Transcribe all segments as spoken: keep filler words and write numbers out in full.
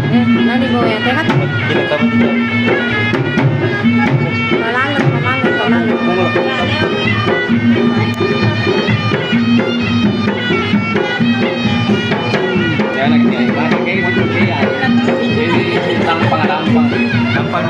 Eh, nani boya, teka? Palangan, palangan, palangan. Tampang, tampang, tampang.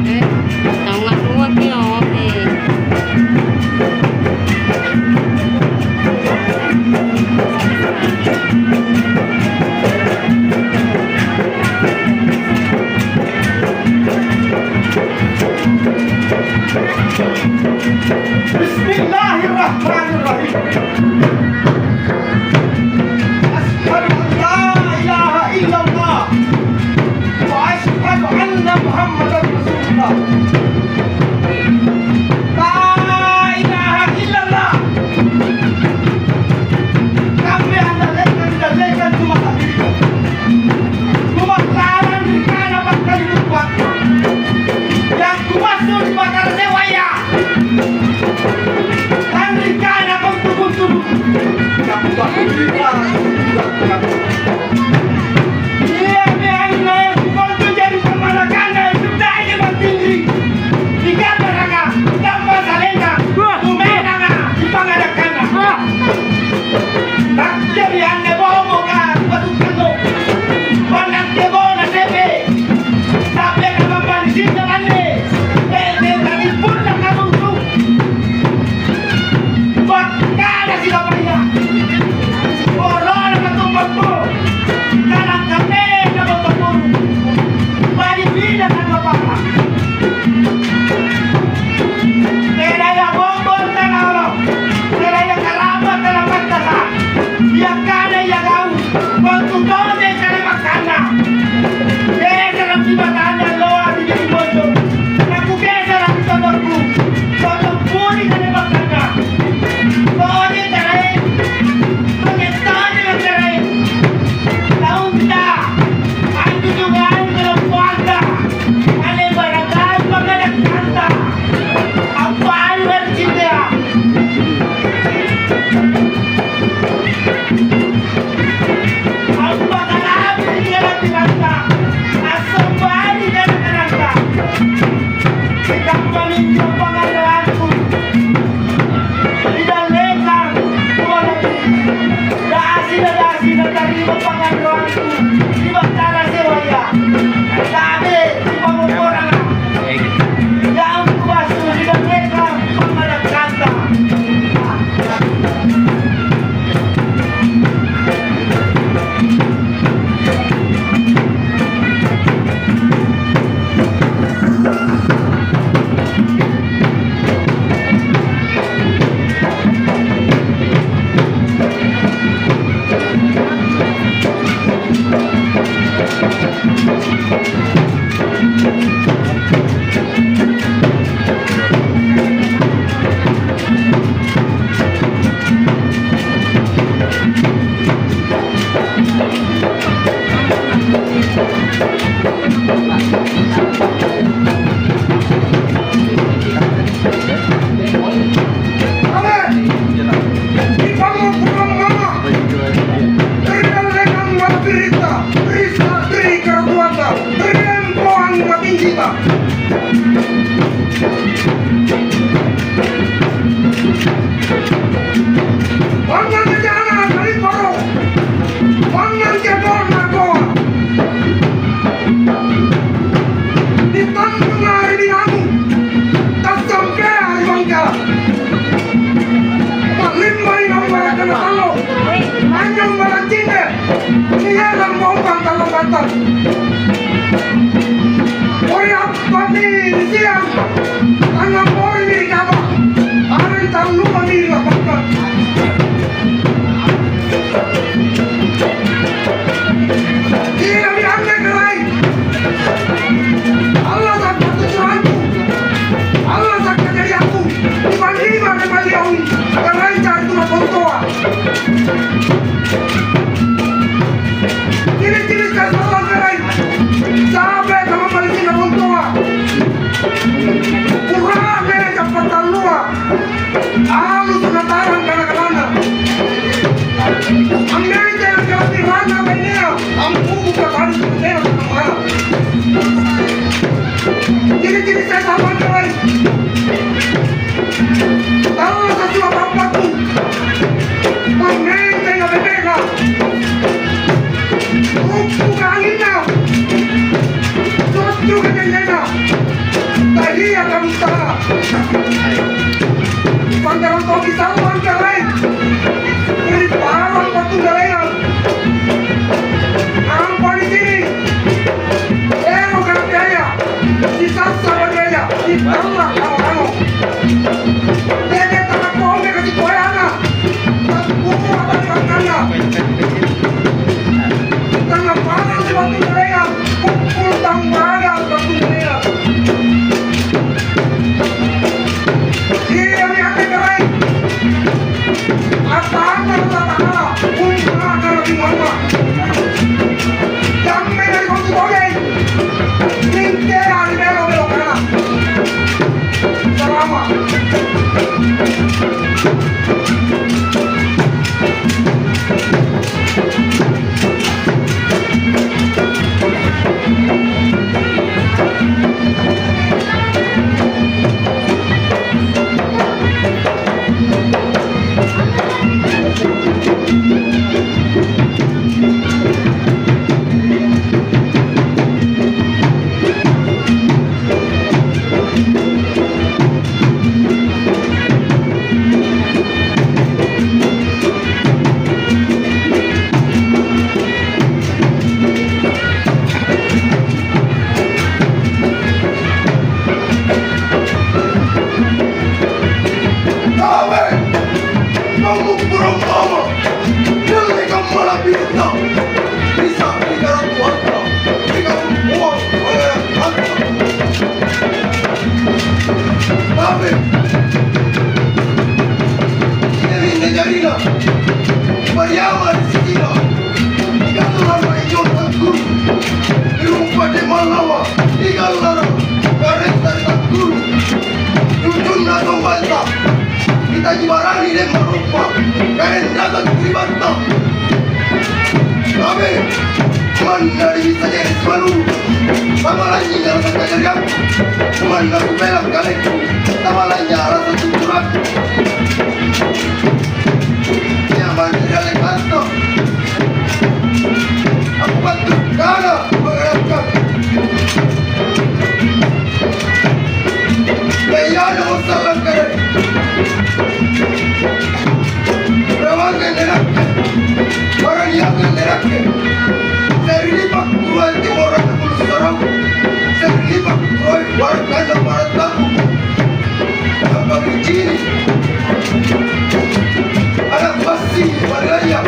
Eh, tau ngarruaki, oke. بسم الله الرحمن الرحيم. أشهد أن لا إله إلا الله وأشهد أن محمدا رسول الله. لا إله إلا الله. Kammaya andallekang-dallekang cuma sa'birika. Cuma lalang ri kana pakkalinoa. Yang kumaksud ri Batara Dewaya. Lanri kana kontu-kontu. Iami anne kukontu jari pammanakanna, suddai batili. Ri kabaraka, gappa kalenna, kumenanga ri pangadakkanna. Nakke ri anne bomoka, kupatukkanno. Pannang kebona sepe. Tapi kammana sitta anne, tete tadi punna karungku. Bakkana silapaya. Ampakarapi ri ana'-ana'ta, assombari ri ana'-ana'ta. Sikamma minjo pangngajarangku ri dallekang, kumalaki dasi-dasi natarima pangngajarangku ri Batara sewaya. Tabe ri pammoporanga. Jauh kubasu ri dallekang pangngadakkanta. Ri pammukurang mama, ri dallekang mala'biritta, ri satri karatuanta, ri rempoang matinjita. Bannang kejana kaliparo, bannang kedorna koa. Ditannunga ri binamu, tassampea ri Bangkala. Ma'limbai naung barakana tallo, anynyong barang cinde, nierang bombang tallo batang. Pori appami ri siang, tangnga porimi ri kaba, areng talluami ri lapangan. Iami anne, Karaeng. Allasa' pattusurangku, allasa' kajariangku, nipanrima ri Maliaung, Karaeng cari tu mappontoa. Ciri-ciri sallang, Karaeng, cabe kamammalisi'na pontoa. Pura'ne cappa tallua. Alusu' natarang kana-kanana. Ammenteng angkarapiranna bainea, ampu'buka tau tena tanammana. Ciri-ciri setan mangkalai. Tallasa' sua pappakku. Ammentenga bebena. Rukkuka anginna. Sottuka jennena. Talia kamuttara. Pantarang toki sallang, Karaeng. Ri parang Patunggaleang. Nampa di sini. Ero karapiaya. Sisassa karapiaya. Sitalla karo-karo. Tete tana kombe kacikoyana. Takkua bali bangkanna. Tangnga parang ri Patunggaleang. Kukkul tambaga Patunggaleang. Iami anne, Karaeng. Atanna Allata'ala, umma'na Nabi Muhammad. Jammena ri kontu tojeng. Mintea ri belo-belokana. Salama. Kawe, kamu kurang mama. Nelle kammala pinta. Bisa dikarakuanta. Dikarakuang oleh anta. Tapi, ini minne jarina. Pariama di sikina. Ikallara injo takkulu. Irumpa de mallawa. Ikallara. Karetta ri takkulu. Cucunna tombanta. Kita jibarani de marumpa. Karetta ri batta. Manna bisa jadi selalu. Tamalangi rasa kajariang. Manna kupelak kaleku. Tamalangi rasa tuturak. Nyaman dari kanto. Aku bantu kana mengerapkan. Gayana sallang kere. Rawangan nerakke. Baraniangan nerakke. Serilipak kuruan timorang puluh sarau. Serilipak kuruan barang kandang barang tabu. Apa bicini? Anak pasti baraya.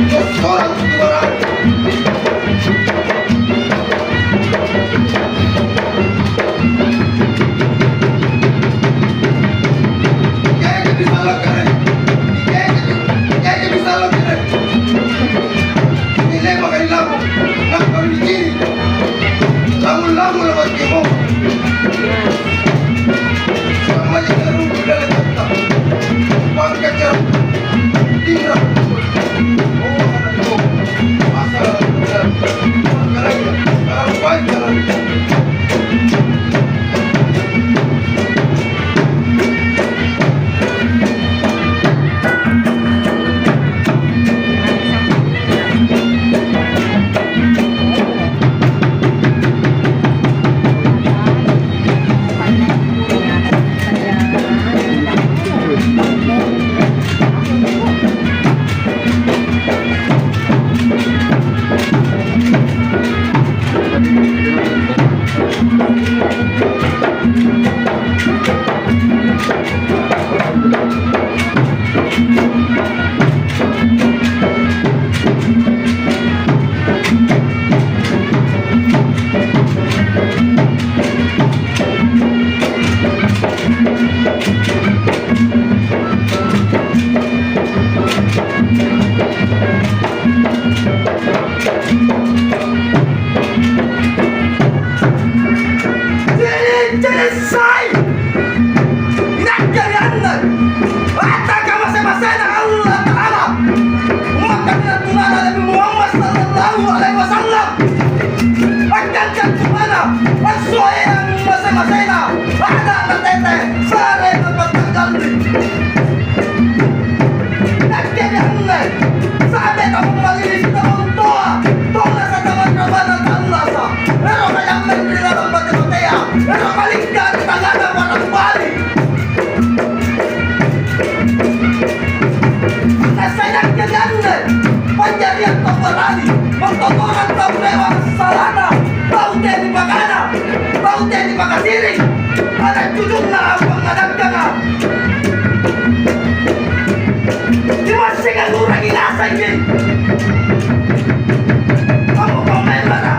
Koskoran kubarang. Cini-cini sai! Inakke ri anne, ata kamase-masena Allata'ala, ummakka ri Nabi Muhammad sallallahu alaihi wasallam. Akkangkang tungana, assoeang mase-masena, ada na tete, sare na pattanggalli. Nakke ri anne, sa'be tau malili, tau toa, tona satamanna bana tallasa, ero kayammeng ri laleng mate-matea, ero kalingka ri tangngana barang bali. Nassai nakke ri anne, panjariang tau barani, mattotorang tau rewang salana, tau teni pakana, tau teni pakasiri, ana cucunna ampangngadakkanga. Nimassing angngurangi ngasengi. Kamu pamembara,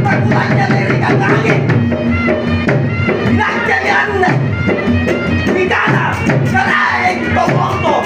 takulanynyalai ri kangngangeng. Inakkemi anne, nikana, karaeng tomorto.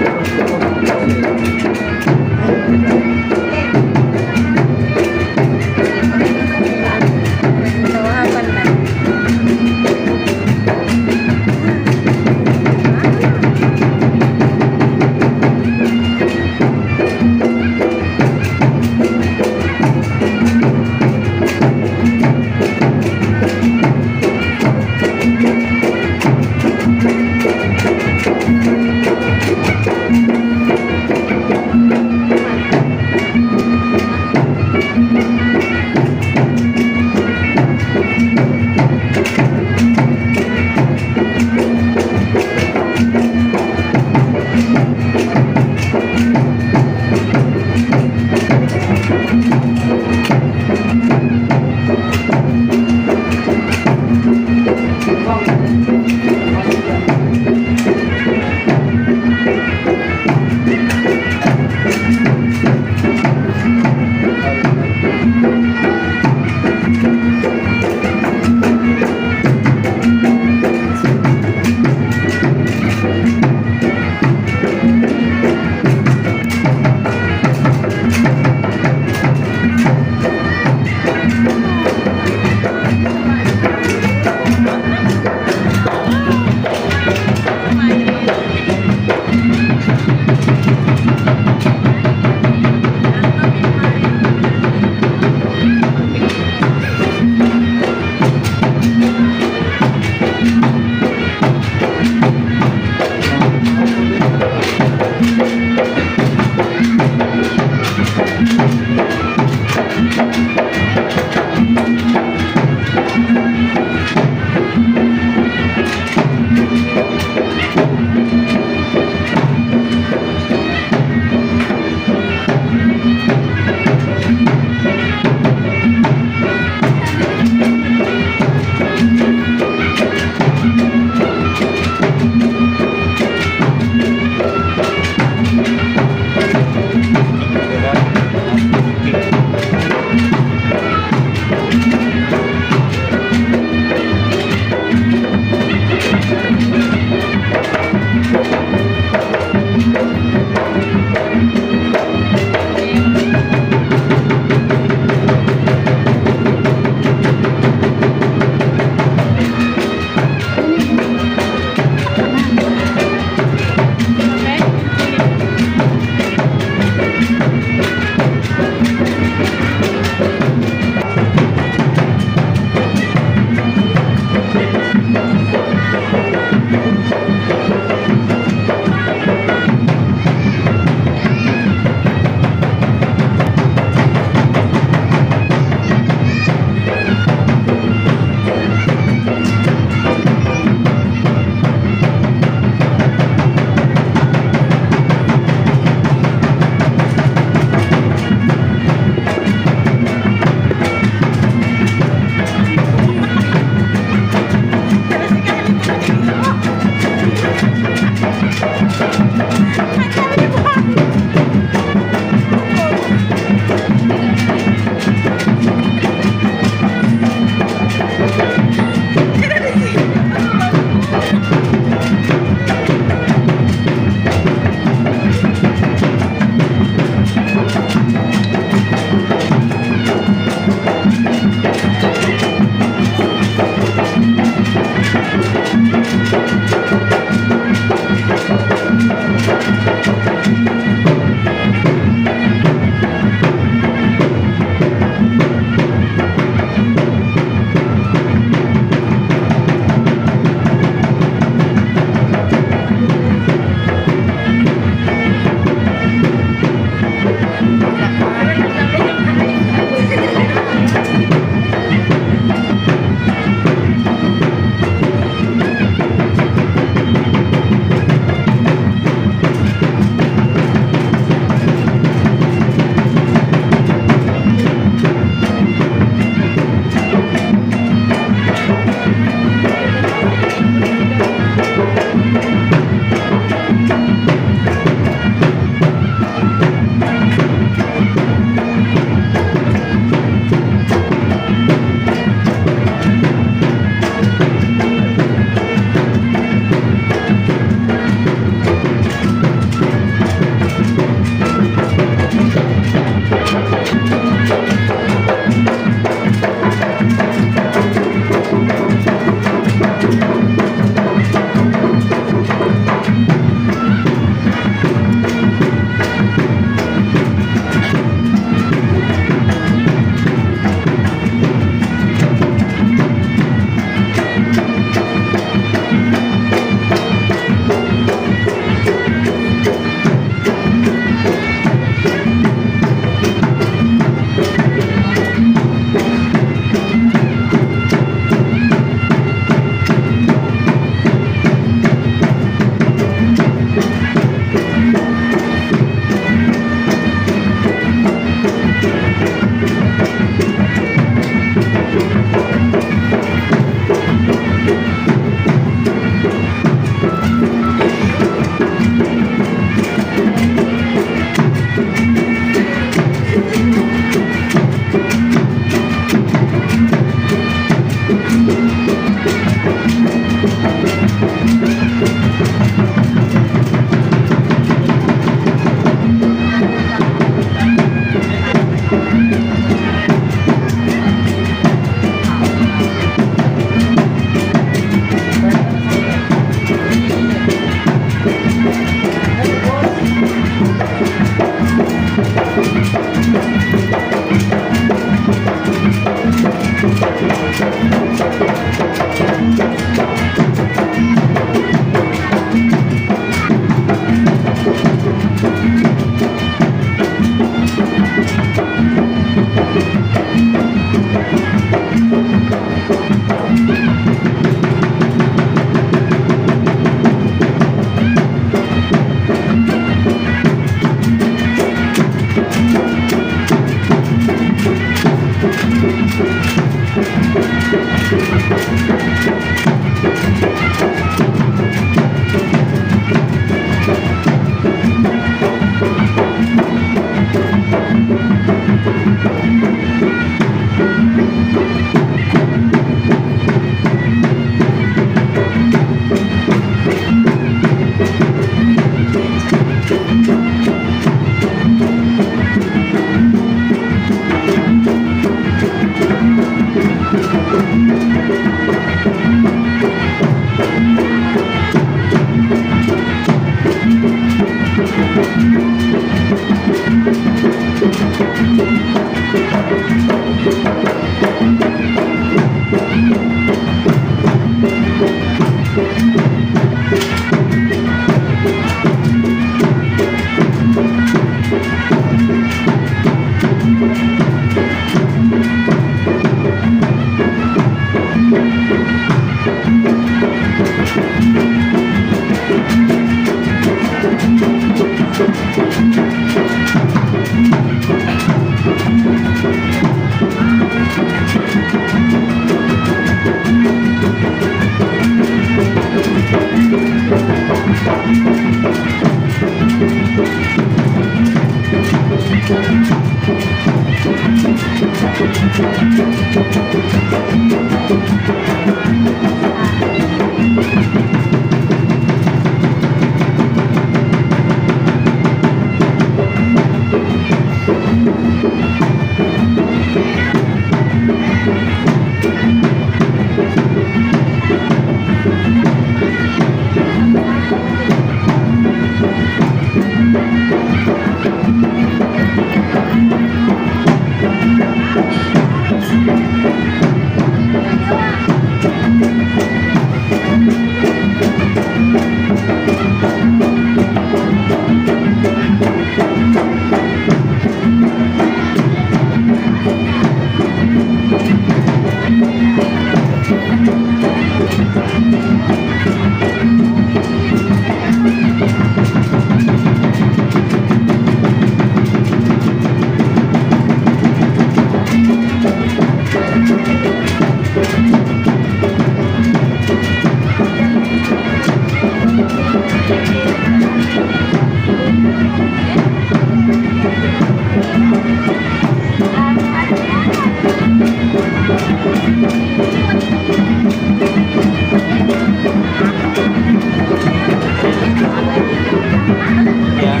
Ya,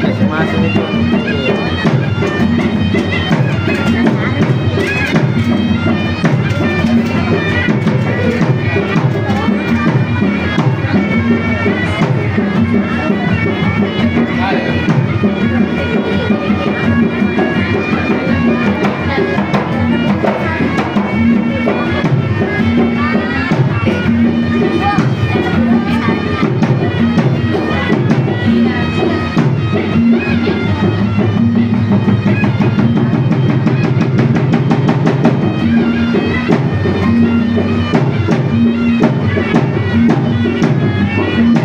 masing-masing itu.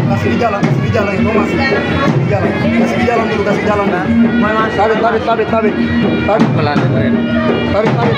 Kasih di jalan, kasih di jalan, itu masih. Kasih di jalan, kasih di jalan dulu, kasih jalan dulu. Tabit, tabit, tabit, tabit. Tabit. Pelan, pelan. Tabit, tabit, tabit.